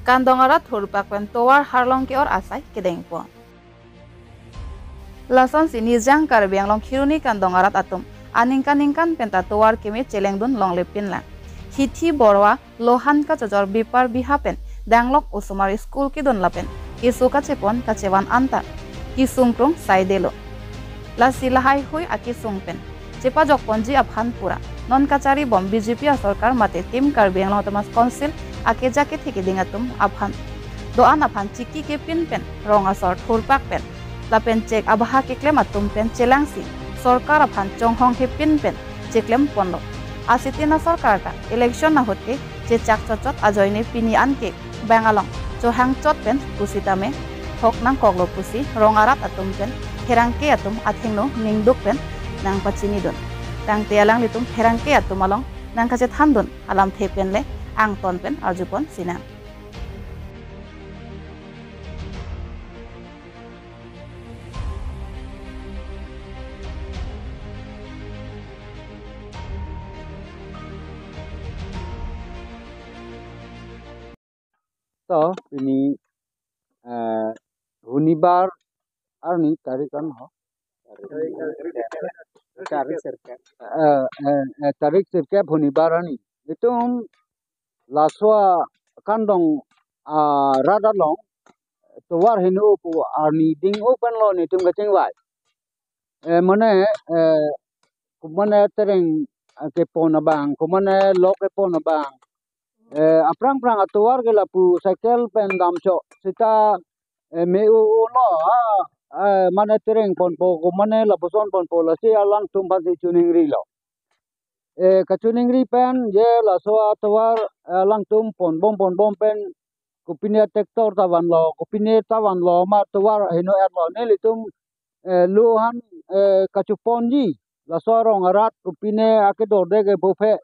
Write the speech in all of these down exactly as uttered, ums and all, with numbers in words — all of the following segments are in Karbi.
Kandong arat thurpak pen tovar harlong ke-or asai kedengpon. Lasonsi Nijang Karbi Anglong Kheroni kandong arat atum aningkan ningkan penta tovar keme chelengdun longle pinlang. Hithi borwa lohan kachojor bepar biha pen danglok osomar school kedun lapen keso kachepon kachevan anta kesung krung saidelo. Lasi lahaihui akesung pen chepajokponji aphan pura non kacharibom B J P asorkar mate Team Karbi Anglong Autonomous Council akeja kethe keding atum aphan do-an aphan chiki kepin pen rong asor thurpak pen lapen chek abaha keklem atum pen chelangsi sorkar aphan chonghong hepin pen cheklemponlo. Asitin asorkar ta election ahut ke chechak chotchot ajoine pini an ke bang along chohang chot pen pusitame thok nangkoklo pusi rong arat atum pen pherangke atum athengno ningduk pen nangpachinidun. Tangte alanglitum pherangke atum along nangkachethandun alamthe pen le angton pen arjupon sinang. To pini, eh, Hunibar arni tarik an ho. Tarik sirkep. Eh, eh, eh, tarik sirkep Hunibar arni. Itum laso akandong arat along tovar heno pu arni ding-o penlo netum kachingvai. Eh, mane, eh, kumane tereng, eh, kepon abang, kumane lok kepon abang. Eh, aphrang phrang atovar ke lapu cycle pen damchok seta, eh, me-o-o lo, ah, eh, mane tereng ponpo, kumane lapuson ponpo, lasi alangtum aphansi choningrilo. Eh, kachoningri pen je laso atovar, eh, alangtum ponbom ponbom pen kopine tractor ta vanlo, kopine ta vanlo, ma tovar heno-etlo, nelitum, eh, lohan, eh, kachoponji laso arong arat kopine akedorde ke buphe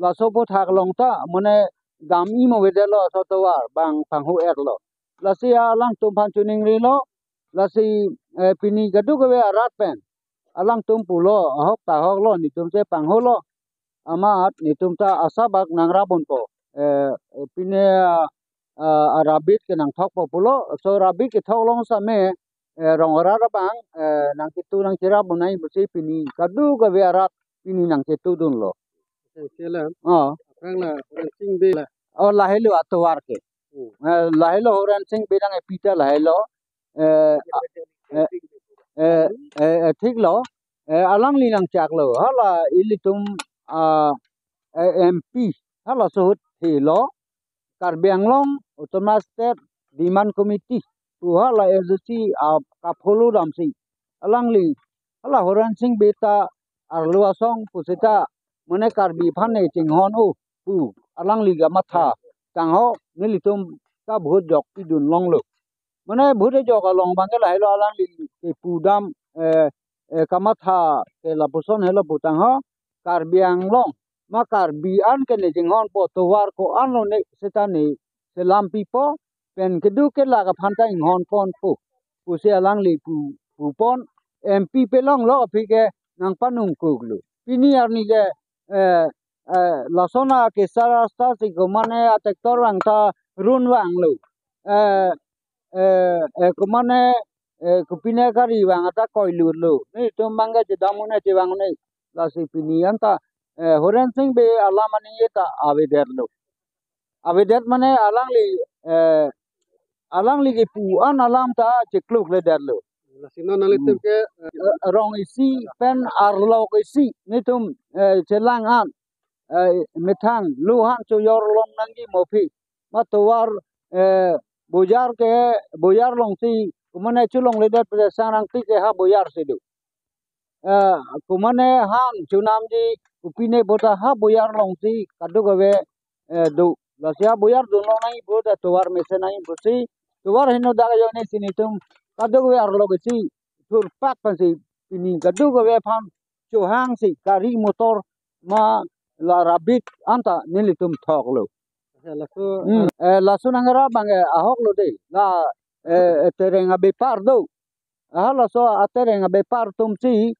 laso aphuthak along ta mane dam-i mo avedetlo laso tovar bang panghu-etlo. Lasi alangtum aphan choningrilo, lasi, eh, pini kadokave arat pen alangtum pulo, ahok ta ahoklo, netum chepanghulo, amat netum ta asabak nangrapponpo. Eh, pine, ah, ah, rabbit ke nangthokpo pulo, so rabbit kethok along same, eh, rong arat abang, eh, nangchetu nangcherap un-e pusi pini kadokave arat pini nangchetudunlo. Sela. Oh. Aphrang la Horen Sing Bey la. Oh, lahelo atovar ke. Hmm. Eh, lahelo Horen Sing Bey nang-epi ta lahelo. Eh, eh, eh, eh, eh, thiklo. Eh, alangli nangchaklo. Hala ilitum, ah, eh, M P. Halaso ahut thelo. Karbi Anglong Autonomous State Demand Committee pu hala agency, ah, kapholo damsi alangli hala Horen Sing Bey ta arlo asong pusita mane Karbi aphan ne chinghon-o pu alangli kamatha tangho nelitum ta vote jok pidun longlo. Mane vote jok along abang ke lahelo alangli kepu dam, eh, eh, kamatha ke lapuson helo pu tangho, Karbi Anglong ma Karbi an ke ne chinghonpo, tovar ko-an lo ne seta ne chelam pipo, pen keduk kelak aphan ta inghonponpo pusi alangli pu, pupon, M P pelonglo aphi ke nangpanung kuklo. Pini arni ke, eh, eh, lason akesar rasta si kumane atractor vang ta run vanglo. Eh, eh, eh, kumane, eh, kopine gari vang ta koilutlo. Netum abang ke chedam un-e chevang un-e. Lasi pini anta, eh, Horen Sing Bey alam aningje ta avedetlo. Avedet mane alangli, eh, alangli kepu an alam ta cheklukledetlo. Lasi non nanglitum ke, eh, eh, rong isi pen arlok isi netum, eh, chelang an, eh, methang lohan chojor long nangji mo aphi. Ma tovar, eh, bojar ke, bojar alongsi kumane cholongledet pu Sangrangti ke ha bojar si do. Eh, kumane han chonamji kopine pu ta ha bojar alongsi kadokave, eh, do. Lasi ha bojar dunlong nangji pu ta tovar mesen nangji pusi tovar heno dak ajoine si netum kadokave arlok isi thurpak pensi pini kadokave aphan chohangsi gari motor ma la rabbit anta nelitum thoklo. Laso, hmm, eh, laso nangrap abang, eh, ahoklo de. La, eh, tereng abepar do. Halaso atereng abepar atumsi,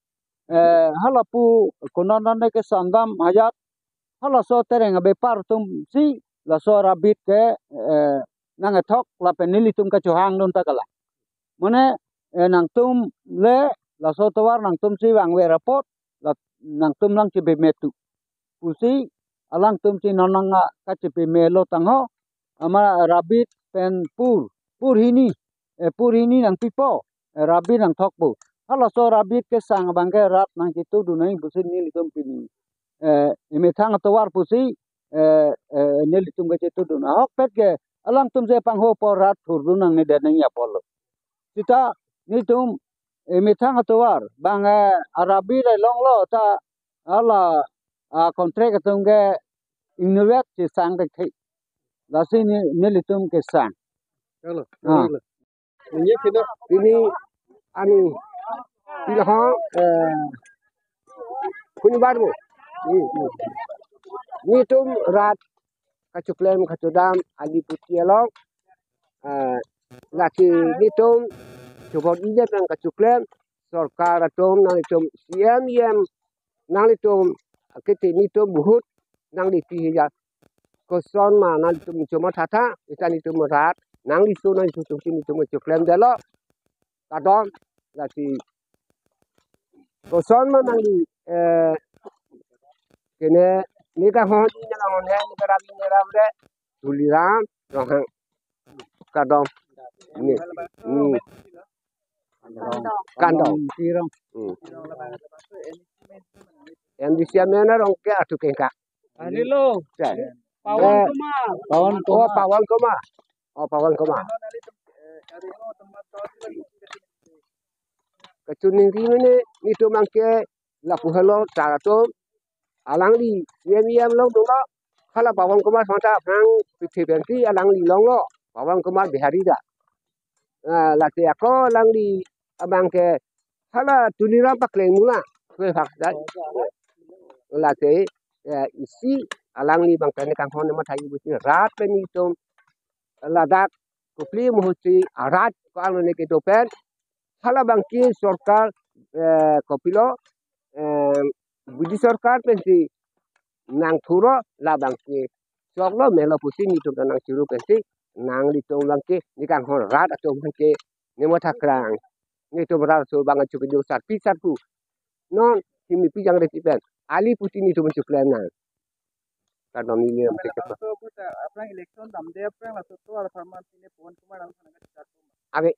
eh, halapu konat nane ke Sandam Hayat, halaso tereng abepar atumsi laso rabbit ke, eh, nang ethok lapen nelitum kachehangdun ta kalang. Mane, eh, nangtum le laso tovar nangtum si vangver apot, la nangtum nang chepame tu pusi alangtum si non nang kachepamelo tangho, amat rabit pen pur, pur hini, eh, pur hini nangpipo, eh, rabit nangthokpo. Halaso rabit kesang abangke rat nangchetudun nang pusi nelitum pini, eh, emethang atovar pusi, eh, eh, nelitum kachetudun. Ahokpet ke alangtum si panghopo, rat thurdun nang ne den nang apotlo. Seta nelitum emethang atovar bang, eh, arabi le longlo ta hala, ah, contract atum ke ingnuvet si sang thekthe. Lasi ne, nelitum kesang. Chalo, ah. Chalo. Ini sino, ini ani ilho, eh, kuni baru. Ini, ini. Nelitum rat kachoklem kachedam Aliputi along, eh, lasi nelitum chobot ingjir nang kachoklem, sorkar atum nanglitum C M, E M nanglitum akiti nelitum buhut nangli pi hija. Koson ma nanglitum chomathatha, ita nelitum rat nangli su nangli su tum si nelitum kachoklemdetlo. Kardom, lasi koson ma nangli, eh, kene, ne kanghon, ne kanghon he, ne karap, ne rapre, Tuliram Ronghang. Kardom. Ne. Hmm. Kardom. Tirong. Hmm. M D C M N Rongke atu kengka. Anilo. Ya. Pawan, eh, Kumar. Pawan, oh, Kumar. Pawan Kumar. Oh, Pawan Kumar. Kachiningri mene nelitum abangke lapu helo sar atum. Alangli C M E M longdunlo. Hala Pawan Kumar santa aphrang pithe pensi alangli longlo. Pawan Kumar Bihari ta. Ah, lasi ako alangli abangke hala Tuliram pakleng mula. Kue fakta. Lasi, ya, isi alangli abangke ne kanghon ne mathai busi rat pen nelitum ladak kopili muhusi arat ko-an ne kedo pen. Hala abangke sorkar, eh, kopilo, eh, B J P sorkar pensi nangthurlo, la abangke choklo melo pusi nelitum ta nangchiru pensi nanglitum abangke ne kanghon rat atum abangke ne mathakrang. Nelitum rat atum abang achu kedo sarpi sarpo. Non kimi pi jang resi pen Aliputi nelitum choklem nang. Kardom neli ram cek. Laso buta aphrang election damde aphrang laso tovar apharman pine Pawan Kumar nang sana ka char. Ave.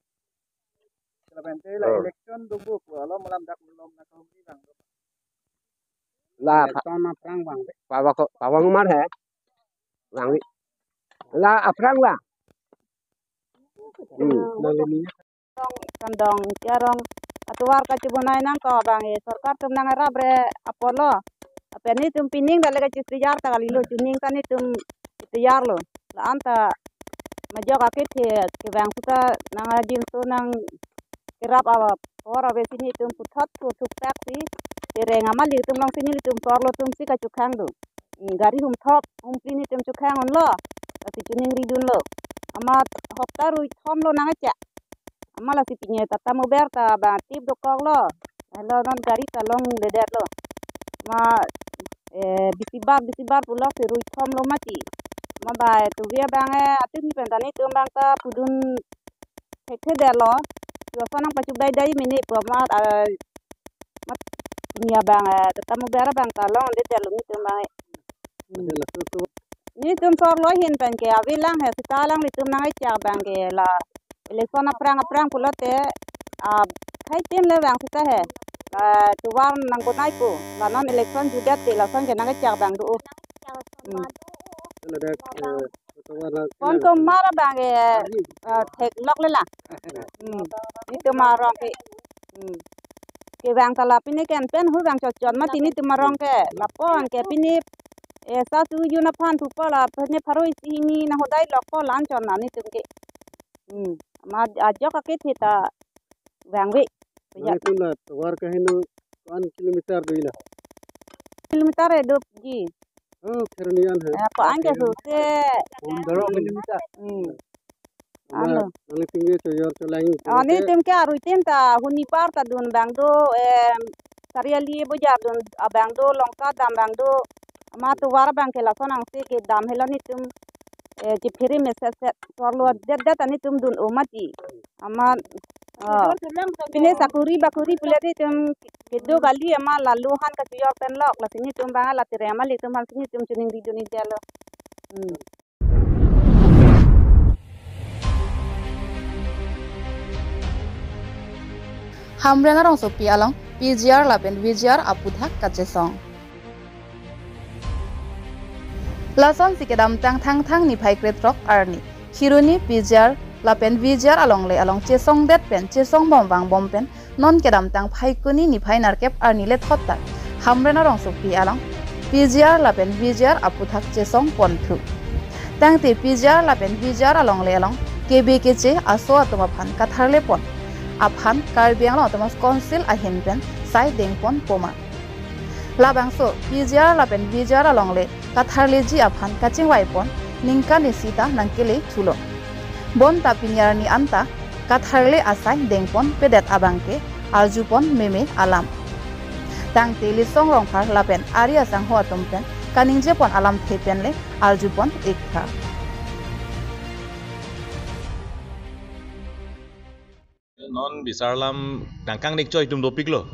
Lapen te la, oh, election do bu alo malam dak lom na kau ni bang. La pa- election aphrang bang. Pawan Ku-, Pawan Kumar he. Bang ni. La aphrang bang. Hmm. Kardom, Kardom, Tiarong atovar kachebonai nangkok abang, eh, sorkar atum nangrapre apotlo. Lapen nelitum pining ta le kachiteyar ta kalilo, chuning ta nelitum teyarlo. La-an ta majok akethe kevang seta nang ajinso nangkerap apor ave si nelitum puthot thu thuktak si tereng amat nelitum along si nelitum sorlo atum si kachokhangdun. Hmm, gari humthop, humpli nelitum chokhang unlo, lasi chiningridunlo. Amat hopta ruithom lo nangkechak. Amat lasi pine Tata Mobile ta bang tip dokoklo. Helo non gari ta longledetlo. Ma, eh, bisibar, bisibar puloksi ruithom lo mati. Ma bai tuvi abang, eh, atum ni pen ta nelitum abang ta pudun thekthedetlo. Yo sonang pachubai dai mene pu amat, ah, mat nia abang, eh, Tata Mobile abang ta longledetlo nelitum abang, eh. Hmm. Nelitum sorlo ahin pen ke avelang he seta alanglitum nangkechak abang ke la election aphrang aphrang pulote, ah, khei tin le vang seta he. La tovar nangbonai pu. La non election jutdet te lason ke nangkechak abang do. Hmm. Ladak, eh, Pawan Kumar abang ke, eh, theklokle la. Hmm. Nelitum arong ke. Hmm. Kevang ta la pine campaign hu vang chotchot mati nelitum arong ke. Lapu-an ke pine, eh, sa su yun aphan thupo la pine pharo isi hini nanghodai lokpo la-an chot na nelitum ke. Hmm. Ma ajok akethe ta vangve. Ya. Nelitum la tovar kaheno ko-an kilometer do ila? Kilometer e do ji. Oh, Kheroni an hai. Eh, ko-an ke suse. Pondro kilometer. Hmm. Alo. Nelitum ke choyor cholang. Ah, nelitum ke arui tin ta huni par ta dun abang do, em, Sariali bojar dun abang do, Lanka dam abang do. Amat tovar abang ke lason angse kedam helo nelitum. eh, chephere meset set, torlo det det ta netum dun-o mati. Amat, ah, pine sakuri bakuri pule de itum kedo kali, amat lalu han kachuyok pen lok, lasi netum bang ala tere amat ilitum aphan si netum chiningri dun-ik detlo. Hmm. Hamren arongsopi along P G R lapen V G R aphuthak kachesong. Lasonsi kedamtang Thangthang niphai krethrok arni Kheroni P G R lapen V G R alongle along chesongdet pen chesong bom vangbom pen non kedamtang Phaikuni niphai nerkep arni lethot ta Hamren arongsopi along P G R lapen V G R aphuthak chesong ponthu. Tangte P G R lapen V G R alongle along kebe keche aso atum aphan katharle pon aphan Karbi Anglong Autonomous Council ahin pen sai dengpon poma. Labangso P G R lapen V G R alongle katharleji aphan kachingvai pon ningkan isi ta nangkele thulo. Bonta pini arni anta katharle asai dengpon pedet abangke arjupon meme alam. Tangte Lisong Rongphar lapen ari asangho atum pen kaningjepon alamthe pen le arjupon ik tha. Non bisar alam nangkangnekchoi atum dopiklo.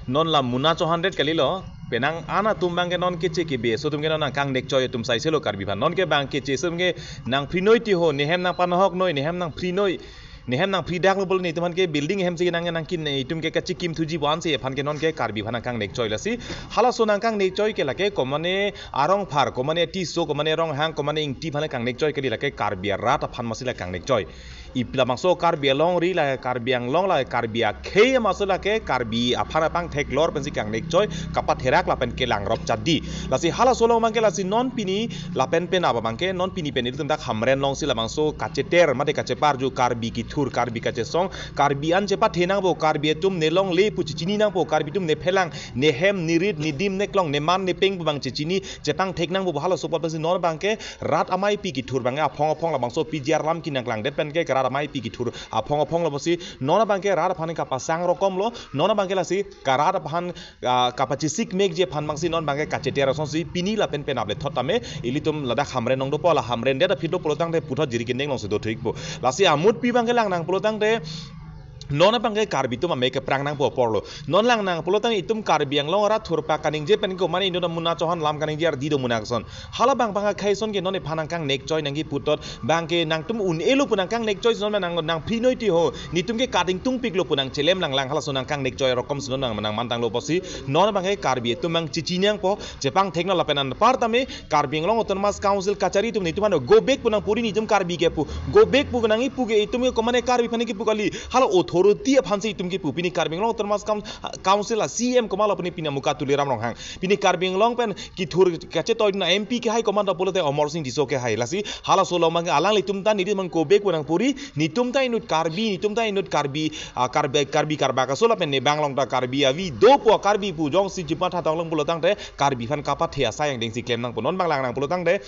Non la muna chohandet kalilo. Penang an atum abangke non keche kebe aso atum ke non nangkangnekchoi atum saiselo Karbi aphan. Non ke bang keche aso atum ke nangphrinoi ti ho, nehem nangpanohoknoi, nehem nangphrinoi, nehem nangphridaklo bol netum aphan ke building ahem si nang nangkin, netum ke kachikim thuji pu ansi aphan ke non ke Karbi aphan nangkangnekchoi lasi. Halaso nangkangnekchoi ke lake komane arongphar, komane Tisso, komane Ronghang, komane Ingti aphan le kangnekchoi kali, lake Karbi arat aphan masi la kangnekchoi. Ip labangso Karbi Anglong ri la Karbi Anglong la Karbi akhei amatsi lake Karbi aphan apangthek lor pensi kangnekchoi kapatherak lapen kelangrop chadi. Lasi halaso along abangke lasi non pini lapen penap abangke non pini pen ilitum dak Hamren alongsi labangso kacheter mate kacheparju Karbi kithur Karbi kachesong Karbi an chepathe nangpo Karbi atum ne longle pu chechini nangpo Karbi atum ne phelang nehem nerit nedim neklong neman nepeng pu abang chechini chepangthek nangpo halaso apotsi non abangke rat ameipi kithur abangke aphong aphong labangso P G R alam kinangklangdet pen ke rat ameipi kithur aphong aphong labangsi non abangke rat aphan kapasang rokomlo non abangke lasi karat aphan, ah, kapachesik mekji aphan abangsi non abangke kacheter asonsi pini lapen penap lethot tame ilitum ladak Hamren along dopo la Hamren det aphi do pulotangte puthot jiri kindeng alongsi dothu-ikpo. Lasi amutpi abangke lang nang pulotangte non abangke Karbi atum amek keprang nangpo aporlo. Non lang nang pulotang itum Karbi Anglong arat thurpa kaningje pen komane inut amuna chohan lam kaningje ardi do muna ason. Hala abang abang akhei ason ke non iphan nangkangnekchoi nangkipu puthot abangke nangtum un-elo pu nangkangnekchoi non nang nangphrinoi ti ho. Netum ke kadingtungpiklo pu nangchelem lang lang halaso nangkangnekchoi rokomsi non nang nangmantanglo pusi. Non abangke Karbi atum abang chechini nangpo chepangthek nang lapen anpar tame Karbi Anglong Autonomous Council kachari atum netum ano go back pu nangpuri netum Karbi ke pu. Go back pu nangkipu ke itum ke komane Karbi aphan kipu kali. Hala authority aphansi itum kipu. Pini Karbi Anglong Autonomous Coun-, Council a C E M komatlo pini pini amuka Tuliram Ronghang. Pini Karbi Anglong pen kithur kachetoi dun a M P kehai komatlo pulote Amarsing Tisso kehai. Lasi halaso along abang alanglitum ta netum abang go back pu nangpuri netum ta inut Karbi netum ta inut Karbi, ah, Karbi, Karbi karbak aso lapen ne bang along ta Karbi avi dopo Karbi pu jongsi jipan thatong long pulotangte Karbi aphan kapathe asai angdengsi klem nangpo non abang lang nang pulotangte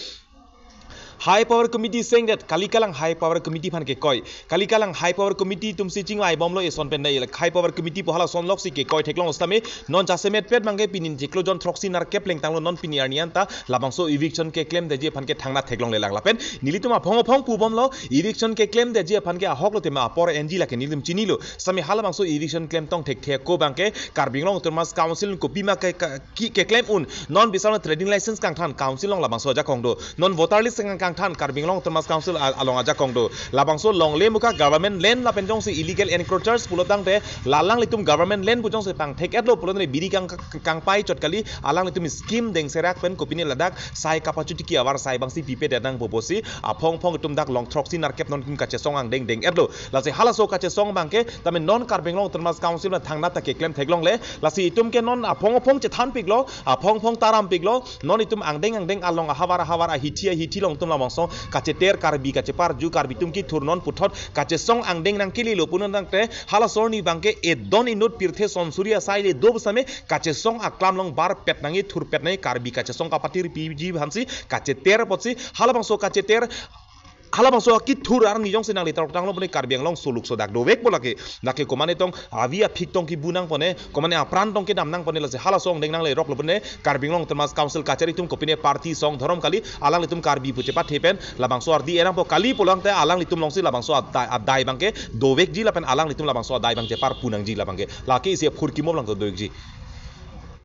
High Power Committee sengdet kali kalang High Power Committee aphan kekoi. Kali kalang High Power Committee atumsi chingvai bomlo eson pen dai High Power Committee pu halason loksi kekoi theklong setame non jasemet pet abangke pini chiklo jon throksi nerkep lengtanglo non pini arni anta labangso eviction keklemdeji aphan ke thangnat theklongle lang lapen nelitum aphong aphong pu bomlo eviction keklemdeji aphan ke ahoklo tema apor N G lake nelitum chinilo setame halabangso eviction klemtong thekthe ako abangke Karbi Anglong Autonomous Council kopima ke, ke, ki, keklem un non bisar trading license kangthan council along labangso ajakong do. Non voter list kang, kangthan Karbi Anglong Autonomous Council a-, along ajakong do. Labangso longle muka government land lapen jongsi illegal encroachers pulotangte la alanglitum government land pu jongsi pangthek-etlo pulotangte biri kang, kang, kangpai chot kali alanglitum scheme dengserak pen kopine ladak sai kapachutiki avar sai abangsi pipedet nangpo pusi aphong aphong itum dak long throksi nerkep non itum kachesong angdeng deng-etlo. Lasi halaso kachesong abangke tame non Karbi Anglong Autonomous Council na thangnat ta keklem theklongle. Lasi itum ke non aphong aphong chethanpiklo, aphong aphong tarampiklo, non itum angdeng angdeng along ahavar ahavar ahithi ahithi along itum labangso kacheter Karbi kacheparju Karbi atum kithur non puthot kachesong angdeng nangkelelo pu nangtangte halaso arni abangke edon inut pirthe sonsuri asai le do setame kachesong aklam along barpet nangji thurpet nangji Karbi kachesong kapathirpiji aphansi kacheter apotsi halabangso kacheter halabangso akithur arni jongsi nangli tarok tanglo pune Karbi Anglong soluk sodak dovek po lake. Lake komane tong avi aphik tong kibu nangpone, komane apran tong kedam nangpone, lasi halaso angdeng nangle roklo pune Karbi Anglong Autonomous Council kachari atum kopine party song dhorom kali, alanglitum Karbi pu chepathe pen labangso ardi enangpo, kali pulotangte alanglitum longsi labangso adai, adai abangke dovekji lapen alanglitum labangso adai abang chepar punangji labangke. Lake isi aphurkimo lang to dovekji.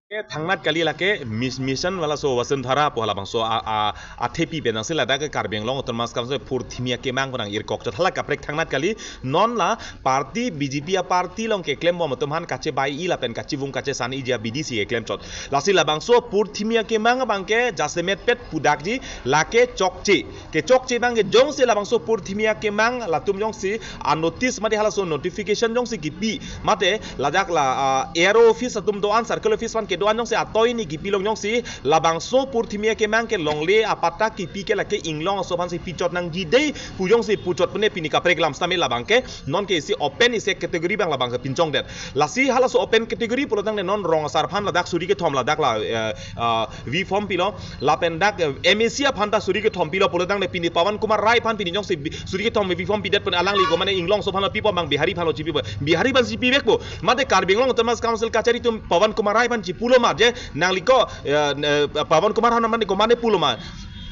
Ke thangnat kali lake mis-, mission wala so Vasundhara pu halabangso a, a, athepi pen nangsi ladak ke Karbi Anglong Autonomous Council phurthimi akemang pu nang-irkok chot, hala kaprek thangnat kali. Non la party B J P aparty along keklembom atum aphan kachebai-i lapen kachevung kachesan-iji abidi si keklem chot. Lasi labangso phurthimi akemang abangke jasemet pet pudakji, lake chokche. Kechokche abangke jongsi labangso phurthimi akemang latum jongsi anotice mate halaso notification jongsi kipi, mate ladak la, ah, A R O office atum do-an, circle office aphan kedo-an jongsi atoi ni kipi along jongsi labangso phurthimi akemang ke longle apatta kipi ke lake Inglong aso aphansi pichot nangji dei pu jongsi puchot pune pini kaprek lam sitame labangke non ke isi open isi category abang labangke pinchongdet. Lasi halaso open category pulotangte non rong asar aphan ladak suri kethom ladak la, eh, ah, V form pilo, lapen dak, eh, M A C aphan ta suri kethom pilo pulotangte pini Pawan Kumar Rai aphan pini jongsi bi-, suri kethom V form pidet pun alangli komane Inglong aso aphan lo pipo abang Bihari aphan lo chipipo. Bihari aphan chipivekpo. Mate Karbi Anglong Autonomous Council kachari atum Pawan Kumar Rai aphan chipulo ma je nangli ko, eh, eh, Pawan Kumar Rai aphan mane komane pulo ma.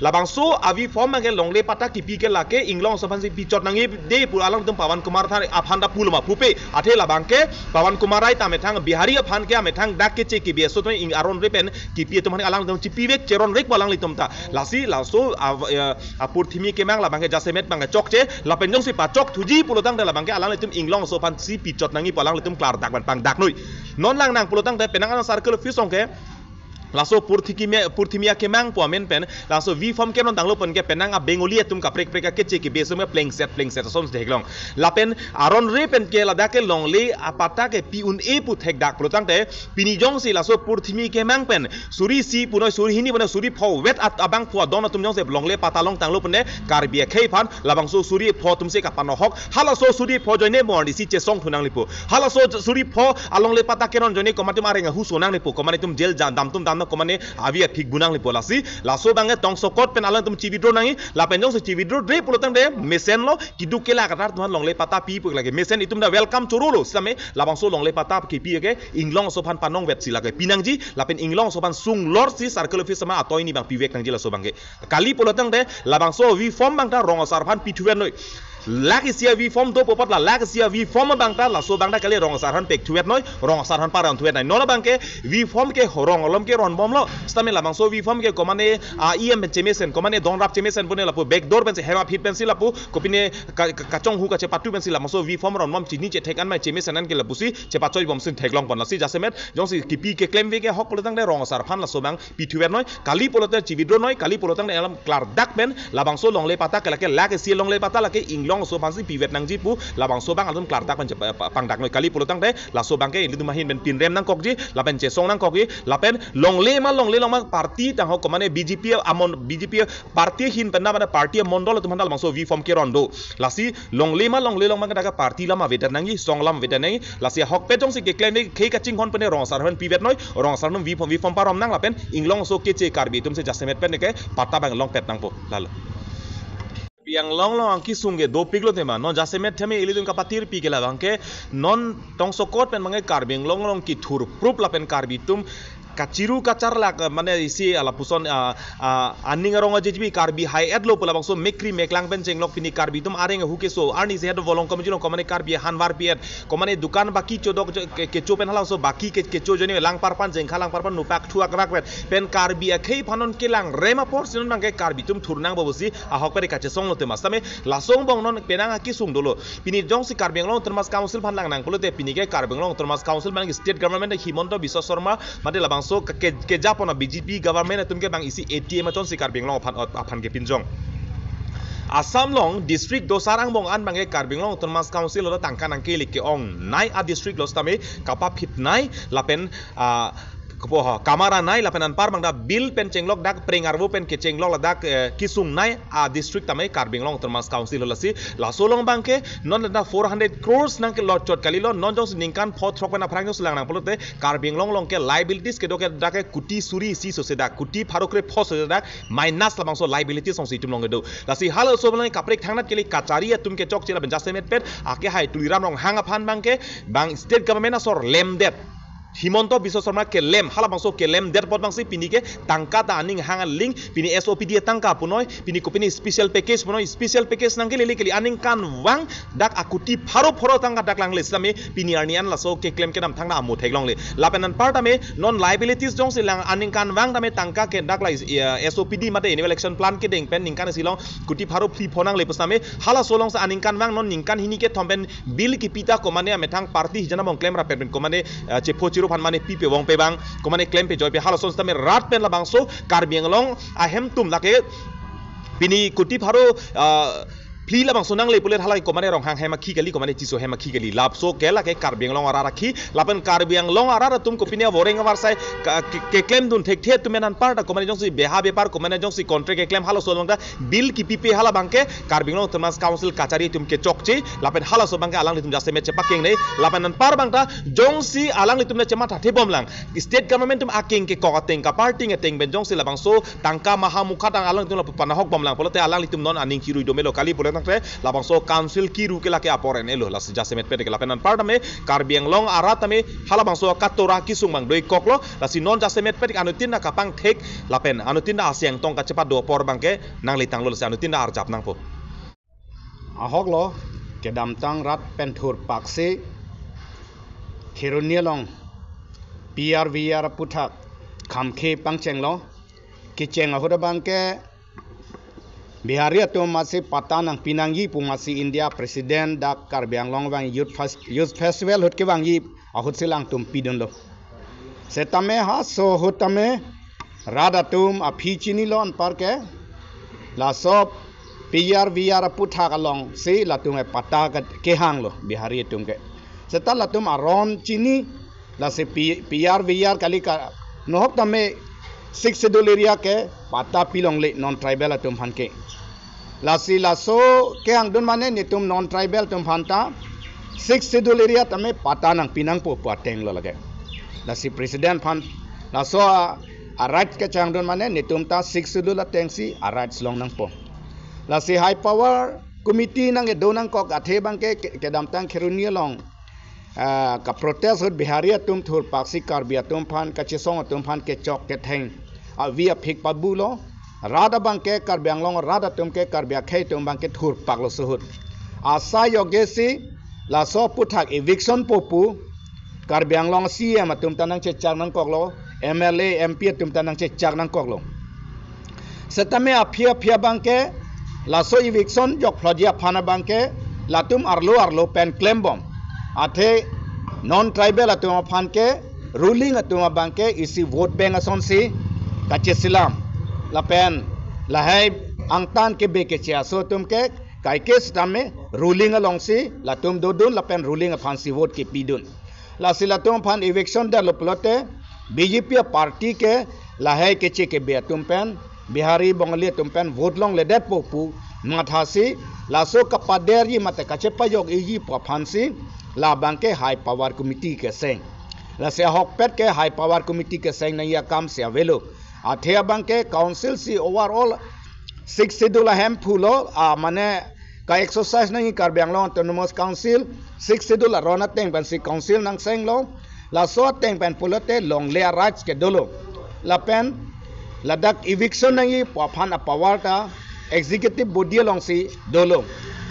Labangso a-V form abangke longle patta kipi ke lake Inglong aso aphansi pichot nangji dei pu alangtum Pawan Kumar Rai aphan ta pulo ma pupe. Athe labangke Pawan Kumar Rai ta amethang Bihari aphan ke amethang dak keche ke B S O atum ing aron re pen kipi atum aphan alangtum chipivek cheronrekpo alanglitum ta. Lasi laso a, eh, aphurthimi akemang labangke jasemet abangke chokche, lapen jongsi pachokthuji pulotangte labangke alanglitum Inglong aso aphansi pichot nangji pu alanglitum klardak pen pangdaknoi. Non lang nang pulotangte penang an circle office along ke laso phurthimi, phurthimi akemang pu amen pen laso V form kenon tanglo pen ke penang a-Bengali atum kaprek prek akeche ke B S O me plengset plengset ason theklong. Lapen aron re pen ke ladak ke longle apatta ke pi un-e pu thekdak pulotangte pini jongsi laso phurthimi akemang pen suri isi punoi, suri hini punoi, suri pho vet at abang pho adon atum jongsi longle patta long tanglo pune Karbi akhei aphan labangso suri pho atumsi kapanohok, halaso suri pho ajoine mo arnisi chesongthu nanglipo. Halaso suri pho alongle patta kenon ajoine komat atum areng ahu so nanglipo, komat atum jail jam dam atum dam na, komane avi aphik bu nanglipo. Lasi laso abangke tongsokot pen alangtum chi-withdraw nangji, lapen jongsi chi-withdraw-re pulotangte mesenlo, keduk kelak arat atum aphan longle patta pi pu lake mesen, itum ta welcome chorolo sitame labangso longle patta kipi ke Inglong aso aphan panongvetsi lake pinangji, lapen Inglong aso aphan sunglorsi circle office amat atoi ni abang pivek nangji laso abangke. Kali pulotangte labangso V form abang ta rong asar aphan pithuvetnoi. Lake isi a-V form do pu apot la lake isi a-V form abang ta laso abang ta kali, rong asar aphan pekthuvetnoi, rong asar aphan paronthuvetnoi. Non abangke V form ke rong alom keronbomlo. Sitame labangso V form ke komane a-E M pen chemesen, komane donrap chemesen pune lapu backdoor pensi hem aphi pensi lapu kopine ka-, ka-, kachonghu kachepatu pensi labangso V form ronbom, chini chethek an ma chemesen an ke lapusi chepachoibomsi theklongpon. Lasi jasemet jongsi kipi keklemve ke ahok pulotangte rong asar aphan laso abang pithuvetnoi, kali pulote chi-withdraw noi, kali pulotangte alam klardak pen labangso longle patta ke lake, lake isi longle patta lake Inglong aso aphansi pivet nangji pu labangso abang alum klardak pen chepa-, pa-, pangdaknoi. Kali pulotangte laso abangke ilitum ahin pen pinrem nangkokji, lapen chesong nangkokji, lapen longle ma longle long ma party tangho komane B J P amon, B J P party ahin pen na mana party amondol atum aphan ta labangso V form keron do. Lasi longle ma longle long ma kedaka party alam avedet nangji, song alam avedet nangji. Lasi ahokpet jongsi keklemve khei kachinghon pune rong asar aphan pivetnoi, rong asar atum V form, V form parom nang lapen Inglong aso keche Karbi atumsi jasemet pen ke patta abang longpet nangpo. Lalo. Karbi Anglong along akesung ke dopiklo tema. Non jasemet theme ilitum kapathirpi ke labangke non tongsokot pen abangke Karbi Anglong along kethur prup lapen Karbi atum kachiru kacharlak, eh, mane isi lapuson, ah, ah, aning arong ajejibi Karbi hai-etlo pu labangso mekri meklang pen chenglok pini Karbi atum areng ahu keso arnisi het volong komjilong komane Karbi hanvar pi-et, komane dukan baki chodok cho-, ke-, kecho pen halangso baki ke-, kecho ajoine langpar aphan jengkha langpar aphan nupak thuak rakvet pen Karbi akhei aphan non kelang rem apor si non abangke Karbi atum thur nangpo pusi ahokpet kachesonglo tema. Sitame laso angbong non penang akesung dolo. Pini jongsi Karbi Anglong Autonomous Council aphan lang nang pulote pini ke Karbi Anglong Autonomous Council abang state government Himanta Biswa Sarma mate labangso ke, ke, kejapon a-B J P government atum ke abang isi A T M achonsi Karbi Anglong aphan, aphan kepinjong. Assam along district dosar angbong an abangke Karbi Anglong Autonomous Council lo tangka nangkele ke-ongnei a-district lo sitame kapaphitnei lapen, ah, Kopo ho, kamar anai lapen anpar bangta bill pen chenglok dak prengarvo pen kechenglok ladak, eh, kesung nai adistrict tame Karbi Anglong Autonomous Council ho. Lasi laso along abangke non ladak four hundred crores nangkelot chot kalilo, non jongsi ningkan pho throk pen aphrang jongsi lang nang pulote Karbi Anglong along ke liabilities kedo ke dak ke kuti suri isi sose dak, kuti pharo krepho sose dak, minus labangso liabilities alongsi itum along kedo. Lasi halaso abang kaprek thangnat kali kachari atum kechokche lapen jasemet pen akehai Tuliram Ronghang aphan abangke bang state government asor lemdet, Himanta Biswa Sarma kelem, halabangso kelemdet apot abangsi pini ke tangka ta aning hang aling, pini S O P D tangka punoi, pini kopine special package punoi, special package nangkelele kali aningkanvang dak akuti pharo pharo tangka dak langle sitame pini arni an laso keklem kedam thangta amo theklongle. Lapen anpar tame non liabilities jongsi lang aningkanvang tame tangka ke dak la, eh, S O P D mate annual action plan kedeng pen ningkan isi along kuti pharo phli pho nangle pusitame halaso alongsi aningkanvang non ningkan hini kethom pen bill kipi ta komane amethang party hijana bong klem rapet pen komane, eh, chepho chiru aphan mane pipe vong pe bang, komane klempe joipe halason sitame rat pen labangso Karbi Anglong ahem atum lake pini kuti pharo, eh, phli labangso nangle pulet halai komane Ronghang hem akhi kali, komane Tisso hem akhi kali, laso ke lake Karbi Anglong arat akhi. Lapen Karbi Anglong arat atum kopine avoreng avarsai ka-, ke-, keklemdun thekthe atum pen anpar ta komane jongsi beha bepar komane jongsi contract keklem halaso along ta bill kipipe hala abangke Karbi Anglong Autonomous Council kachari atum kechokche, lapen halaso abangke alanglitum jasemet chepakengne, lapen anpar bangta jongsi alanglitum le chematha thebom lang, state government atum akeng kekok ateng kaparting ateng pen jongsi labangso tangka maha mukha tang alanglitum lapu panahok bom lang pulote alanglitum non aning kirui domelo kali pulo tangte labangso council kiru ke lake apor en-elo. Lasi jasemet pen ke lapen anpar tame Karbi Anglong arat tame halabangso katora kesung abang doikoklo. Lasi non jasemet pen anuttin ta kapangthek lapen anuttin ta aseng tong kachepado apor abangke nangle tanglo, lasi anuttin ta arjap nangpo. Ahoklo, kedamtang rat pen thurpaksi Kheroni along P R V R aputhak khamkhe pangchenglo. Kecheng ahut abangke Bihari atum amatsi patta nangpi nangji pu amatsi India President dak Karbi Anglong vang Youth Fes-, Youth Festival ahut kevangji ahutsi alangtum pidunlo. Setame halaso ahut tame rat atum aphi chinilo anpar ke laso P R V R aputhak alongsi latum ke patta ke, kehanglo Bihari atum ke. Seta latum aron chini, lasi P-, P R V R kali ka nohok tame Sixth Schedule area ke patta pilongle non tribal atum aphan ke. Lasi laso kehangdun mane netum non tribal atum aphan ta Sixth Schedule area tame patta nangpi nangpo pu atenglo lake. Lasi President aphan laso a, a right kechangdun mane netum ta Sixth Schedule atengsi a rights long nangpo. Lasi High Power Committee nangkedo nangkok athe abangke ke-, kedamtang Kheroni along, ah, kaprotest ahut Bihari atum thurpaksi Karbi atum aphan kachesong atum aphan kechok ketheng avi aphik pabulo. Rat abangke Karbi Anglong rat atum ke Karbi akhei atum abangke thurpaklo laso ahut. Asai yogesi laso aputhak eviction po pu Karbi Anglong C E M atum ta nangchechak nangkoklo, M L A, M P atum ta nangchechak nangkoklo. Setame aphi aphi abangke laso eviction jokphloji aphan abangke latum arlo arlo pen klembom. Athe non tribal atum aphan ke ruling atum abangke isi vote bank asonsi kacheselam. Lapen lahai angtan kebe keche aso atum ke kaike setame ruling alongsi latum dodun lapen ruling aphansi vote kepidun. Lasi latum aphan eviction detlo pulote B J P party ke lahai keche kebe atum pen, Bihari Bongali atum pen vote longledetpo pu mathasi laso kapaderji mate kachepajokji pu aphansi labangke High Power Committee keseng. Lasi ahokpet ke High Power Committee keseng nangji akamsi avelo. Athe abangke council si overall Sixth Schedule ahemphu lo, ah, mane ka-exercise nangji Karbi Anglong Autonomous Council, Sixth Schedule aron ateng pensi council nangsenglo, laso ateng pen pulote longle a rights ke dolo. Lapen ladak eviction nangji pu aphan a power ta executive body alongsi dolo.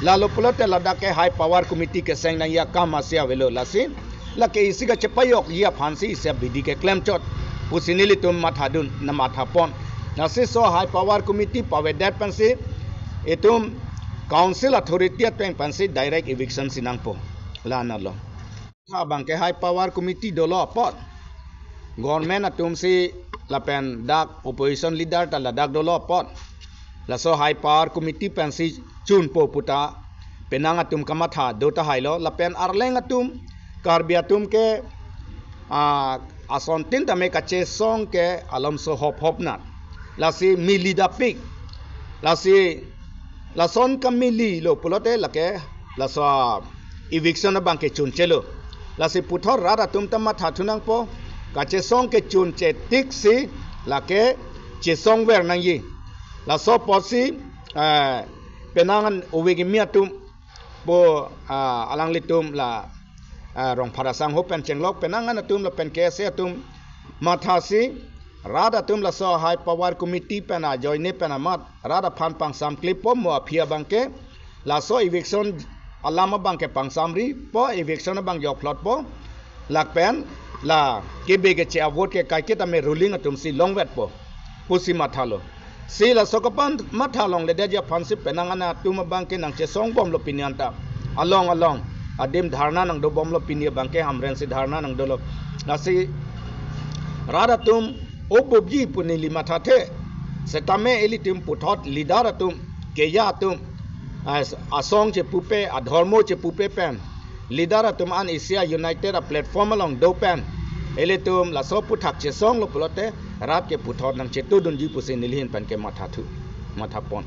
Lalo pulote ladak ke High Power Committee keseng nangji akam asi avelo, lasi lake isi kachepajokji aphansi isi abidi keklemchot pusi nelitum mathadun, na mathapon. Lasi laso High Power Committee pavedet pensi itum council authority ateng pensi direct eviction si nangpo. La-anlo. Abangke High Power Committee dolo apot, government atumsi lapen dak opposition leader ta ladak dolo apot, laso High Power Committee pensi chunpo pu ta penang atum kamatha do tahailo. Lapen arleng atum, Karbi atum ke, ah, asontin tame kachesong ke alomso hop hop nat. Lasi mili dapik. Lasi lason kamili lo pulote lake laso eviction abang ke chunchelo. Lasi puthot rat atum ta matha thunangpo. Kachesong ke chunche tik si lake chesong ver nangji. Laso apotsi, eh, penang an ove kimi atum po, ah, alanglitum la, ah, Rongphar asangho pen chenglok penang an atum lapen K S A atum mathasi rat atum laso high power committee pen ajoine pen amat rat aphan pangsamklepo mo aphi abang ke laso eviction alam abang ke pangsamripo, eviction abang jokplotpo, lapen la kebe keche avote ke kaiketa me ruling atum si longvetpo pusi mathalo. Si laso kapan matha longledetji aphansi penang an atum abang ke nangchesongbomlo pini anta. Along along adim dharna nangdobomlo pini abang ke Hamren si dharna nangdolo. Lasi rat atum obobji pu neli mathathe. Setame ilitum puthot leader atum, keja atum, as-, asong chepupe, adhormo chepupe pen leader atum an isi a-united a-platform along do pen ilitum laso aputhak chesonglo pulote rat ke puthot nangchetudunji pusi neli ahin pen ke mathathu, mathapon.